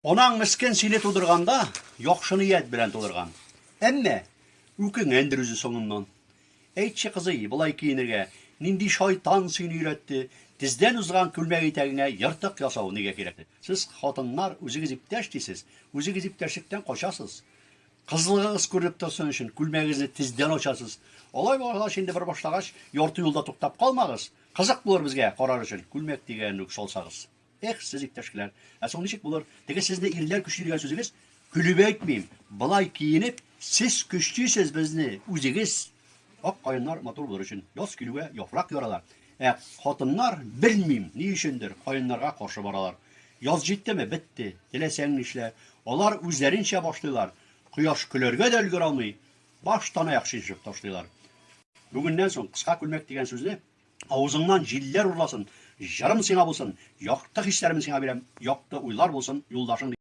Анаң мескен сине тудырганда, яхшы ният белән тудырган. Әмма үкенгәндер үзе соңыннан. Әйтче, кызый, болай киенергә нинди шайтан сине өйрәтте? Тездән узган күлмәк итәгеңә ертык ясау нигә кирәк? Сез, хатыннар, үзегез иптәш дисез, үзегез иптәшлектән качасыз. Кызлыгыгыз күренеп торсын өчен күлмәгегезне тездән ачасыз. Алай булгач инде бер башлагач, ярты юлда туктап калмагыз. Кызык булыр безгә карар өчен күлмәк дигәнен үк салсагыз. Эх, сез иптәшкеләр. Ә соң ничек булыр? Теге сезне ирләр көчли дигән сүзегез? Көлеп әйтмим. Болай киенеп, сез көчлисез безне, үзегез. Ак каеннар матур булыр өчен, яз килүгә яфрак яралар. Ә хатыннар, белмим, ни өчендер, каеннарга каршы баралар. Яз җиттеме, бетте. Теләсәң нишлә. Алар үзләренчә башлыйлар. Кояш көләргә дә өлгерә алмый, баштанаяк чишеп ташлыйлар. Бүгеннән соң кыска күлмәк дигән сүзне Авызыңнан җилләр урласын, җырым сиңа булсын, якты хисләремне сиңа бирәм, якты уйлар булсын юлдашың.